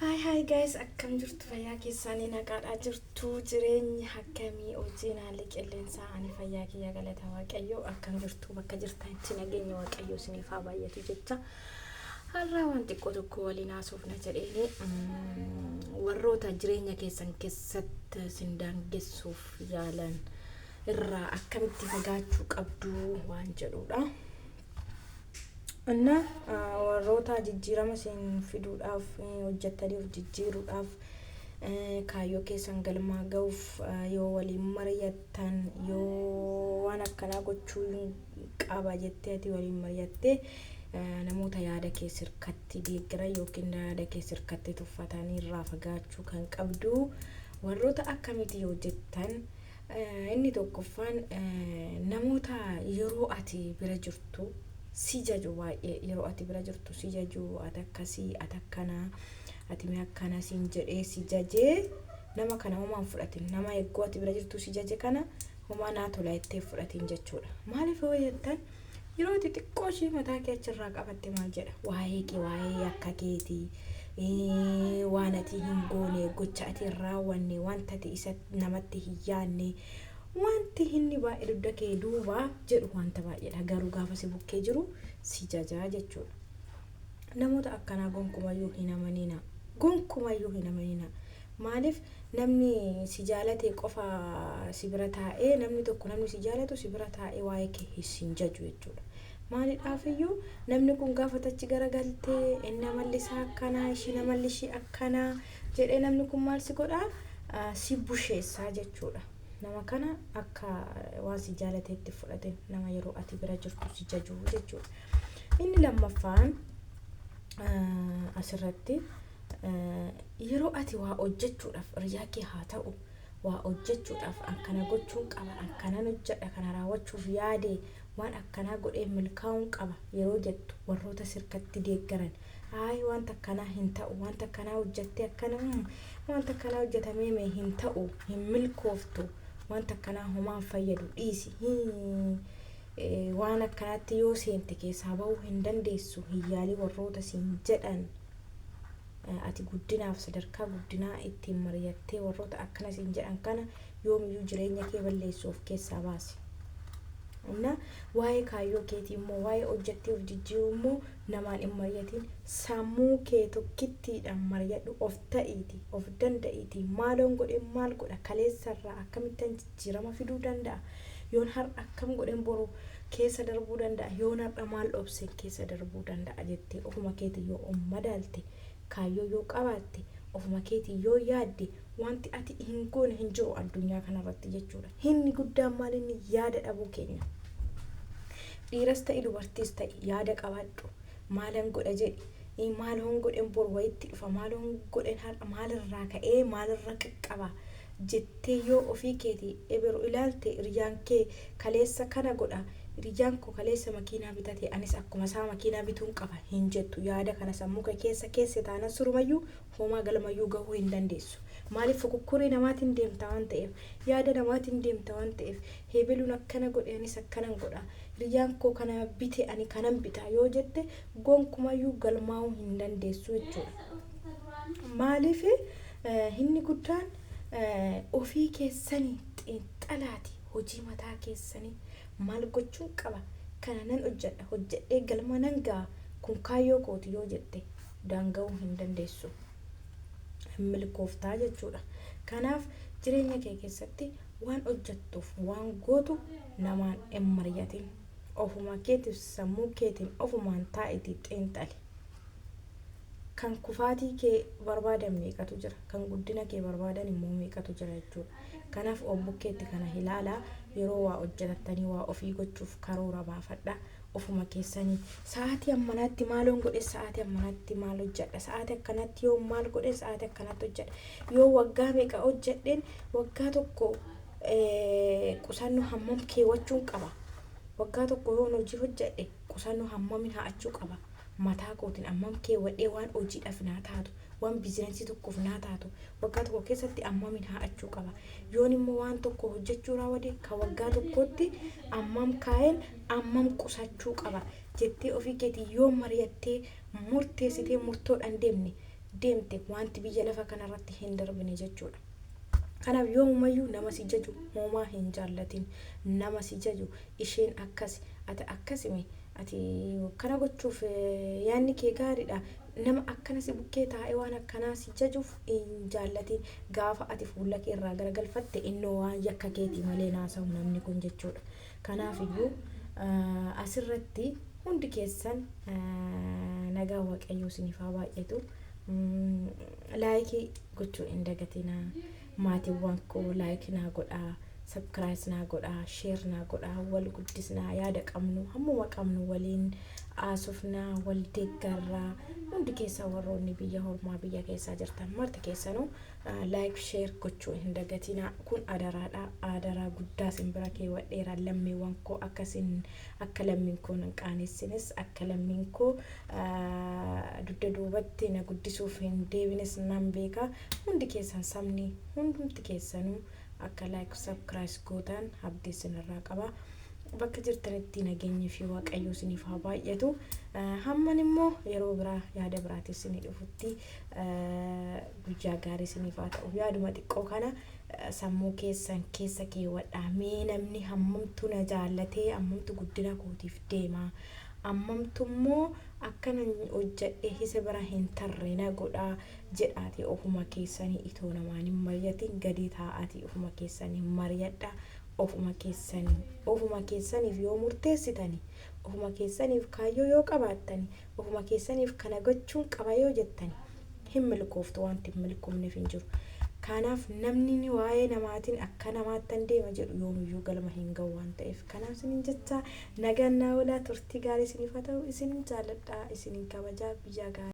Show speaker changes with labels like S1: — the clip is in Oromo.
S1: Hi hi guys, akkam jirtu? Fayyaa keessanii? Nagaadhaa jirtu? Jireenya akkamii? Hojiin, haalli qilleensaa? Ani fayyaa kiyya, galata Waaqayyoo. Akkam jirtu? Bakka jirtanitti nageenya Waaqayyoo isiniif haa baay'atu jecha, har'aa waan xiqqoo tokko waliin haasofna jedheeni. Warroota jireenya keessan keessatti isin daangessuuf yaalan irraa akkamitti fagaachuu qabdu waan jedhudha. እና warroota jijjiirama isin fiduudhaaf, hojjettanii of jijjiiruudhaaf, kaayyoo keessan galmaa ga'uuf yoo waliin mari'attan, yoo waan akkanaa gochuu qaba jettee ati waliin mari'attee, namoota yaada kee sirkatti deeggaran yookiin yaada kee sirkatti tuffatanii irraa fagaachuu kan qabdu warroota akkamiiti yoo jettan, inni tokkoffaan namoota yeroo ati bira jirtu si jaju baay'ee. Yeroo ati bira jirtu si jaju, ati akkasii, ati akkanaa, ati mee akkana siin jedhee si jajee, nama kana homaa hin fudhatin. Nama eeggoo ati bira jirtu si jaje kana homaa naa tola jettee fudhatin jechuudha. Maaliif yoo jettan, yeroo ati xiqqoo ishee mataa kee achirraa qabatte maal jedha waa'ee kee, waa'ee akka keetii, waan ati hin goone, gocha ati hin raawwanne, wanta ati isa namatti hin yaadne, wanti inni baay'ee dugda kee duuba jedhu wanta baay'eedha. Garuu gaafa si bukkee jiru si jajaa jechuudha. Namoota akkanaa gonkumayyuu hin amanina. Gonkumayyuu hin amanina. Maaliif? Namni si jaalate qofa si bira taa'ee, namni tokko, namni si jaalatu si bira taa'ee waa'ee kee hin jaju jechuudha. Maaliidhaafiyyuu namni kun gaafa tachi garagaltee, inni amalli isaa akkanaa, ishiin amalli ishii akkanaa jedhee, namni kun maal si godhaa? Si busheessaa jechuudha. Nama kana akka waan si jaalateetti fudhate, nama yeroo ati bira jirtu si jaju jechuudha. Inni lammaffaan asirratti, yeroo ati waa hojjechuudhaaf, hiriyaa kee haa ta'u, waa hojjechuudhaaf, akkana gochuun qaba, akkanan hojjedha, kana raawwachuuf yaade, waan akkanaa godhee milkaa'uun qaba yeroo jettu, warroota sirkatti deeggaran, "Ayi, wanta akkanaa hin ta'u, wanta akkanaa hojjettee akkana, wanta akkanaa hojjetamee mee hin ta'u, hin milkooftu, wanta akkanaa homaan fayyadu, dhiisi, waan akkanaatti yoo seente keessaa bahuu hin dandeessu, hin yaalii," warroota siin jedhan, ati guddinaaf sadarkaa guddinaa ittiin mari'attee, warroota akkana siin jedhan kana yoomiyyuu jireenya kee balleessu of keessaa baasi. እና waa'ee kaayyoo keetii immoo, waa'ee hojjettee of jijjiiruu immoo namaan hin mari'atin. Sammuu kee tokkittiidhaan mari'adhu. Of ta'iiti, of danda'iiti, maaloon godhee maal godha, kaleessarraa akkamittan jijjiirama fiduu danda'a, yoon har'a akkam godheen boru keessa darbuu danda'a, yoon har'a maal dhoobseen keessa darbuu danda'a jettee ofuma keetii yoo of madaalte, kaayyoo yoo qabaatte, ofuma keetii yoo yaadde, wanti ati hin goone hin jiru addunyaa kanarratti jechuudha. Inni guddaan maal inni? Yaada dhabuu keenya. Dhiiras ta'e dubartiis ta'e, yaada qabaadhu. Maalan godha jedhi. Maaloon godhen boru wayitti dhufa, maaloon godhen har'a maalirraa ka'ee maalirra qaqqaba jettee yoo ofii keetii eberu ilaalte, hiriyaan kee kaleessa kana godha, hiriyyaan koo kaleessa makiinaa bitate, anis akkuma isaa makiinaa bituun qaba hin jettu. Yaada kana sammuu kee keessa keesse taanan surumayyuu homaa galmayyuu gahuu hin dandeessu. Maaliif? Fukukkurii namaatiin deemta waan ta'eef, yaada namaatiin deemta waan ta'eef. Hebeluun akkana godhe, anis akkanan godha, hiriyyaan koo kana bite, ani kanan bita yoo jette, gonkumayyuu galmaa'uu hin dandeessu jechuudha. Maaliif? Inni guddaan ofii keessanii xiinxalaati, hojii mataa keessanii maal gochuun qaba, kana nan hojjedha, hojjedhee galma nan ga'a, kun kaayyoo kooti yoo jette, daanga'uu hin dandeessu. Hin milkooftaa jechuudha. Kanaaf jireenya kee keessatti waan hojjettuuf waan gootu namaan hin mari'atin. Ofuma keetiif sammuu keetiin ofumaan taa'itii xiinxali. Kan kufaatii kee barbaadan meeqatu jira? Kan guddina kee barbaadan immoo meeqatu jira jechuudha. Kanaaf of bukkeetti kana ilaalaa. Yeroo waa hojjetattanii waa ofii gochuuf karoora baafadha. Ofuma keessanii sa'aatii ammanaatti maaloon godhe, sa'aatii ammanaatti maal hojjedha, sa'aatii akkanatti yoo maal godhe, sa'aatii akkanatti hojjedha, yoo waggaa meeqa hojjedheen waggaa tokko qusannoo hammam keewwachuun qaba, waggaa tokko yoon hojii hojjedhe qusannoo hammamin ha'achuu qaba, mataa kootiin hammam keewwadhee waan hojiidhaaf naa taatu, waan biizinasii tokkoof naa taatu waggaa tokko keessatti hammamin ha'achuu qaba, yoon immoo waan tokko hojjechuu raawwate kan waggaa tokkotti hammam kaa'een hammam qusachuu qaba jettee ofii keetii yoo mari'attee murteessitee murtoodhaan deemne deemte wanti biyya lafa kanarratti hin darbine jechuudha. Kanaaf yoomumayyuu nama si jaju homaa hin jaallatin. Nama si jaju, isheen akkas, ati akkasime, ati kana gochuuf yaadni kee gaariidha. Nama akkana si bukkee taa'ee waan akkanaa si jajuuf hin jaallatin. Gaafa ati fuula kee irraa garagalfatte innoo waan yakka keetii malee naasa'u namni kun jechuudha. Kanaaf iyyuu asirratti hundi keessan nagaa Waaqayyoo isiniif haa baay'atu. Like gochuu hin dagatinaa. Maatiiwwan koo, like naa godhaa, subscribe naa godhaa, share naa godhaa, wal guddisnaa, yaada qabnu hammuma qabnu waliin haasofnaa, wal deeggarraa. Hundi keessaa warroonni biyya hormaa, biyya keessaa jirtan marti keessanuu like, share gochuu hin dagatinaa. Kun adaraadha, adaraa guddaa isin bira keewwadheera, lammiiwwan koo. Akkasin akka lammiin koo hin qaanessines, akka lammiin koo dugda duubatti na guddisuuf hin deebines nan beeka. Hundi keessan, sabni hundumti keessanuu akka like, subscribe gootan abdii isinirraa qaba. Bakka jirtanitti nageenyi fi Waaqayyo isiniif haa baay'atu. Hamman immoo yeroo biraa yaada biraatis isinii dhufutti guyyaa gaarii isiniif haa ta'u. Yaaduma xiqqoo kana sammuu keessan keessa keewwadhaa. Mee namni hammamtu na jaallatee, hammamtu guddina kootiif deema, hammamtu immoo akkana hojjedhe isa bira hin tarre na godhaa jedhaati ofuma keessanii itoo namaan hin mari'atin gadi taa'aatii ofuma keessanii mari'adhaa. Ofuma keessanii, ofuma keessaniif yoo murteessitani, ofuma keessaniif kaayyoo yoo qabaattani, ofuma keessaniif kana gochuun qaba yoo jettani, hin milkooftu. Wanti hin milkoofneef hin jiru. Kanaaf namni waa'ee namaatiin akka namaattan deema jedhu yoomiyyuu galma hin ga'u waan ta'eef, kanaaf isinin jecha, nagaan naa oolaa, turtii gaarii isiniif haa ta'u. Isinin jaalladha, isinin kabajaa, biyya gaarii.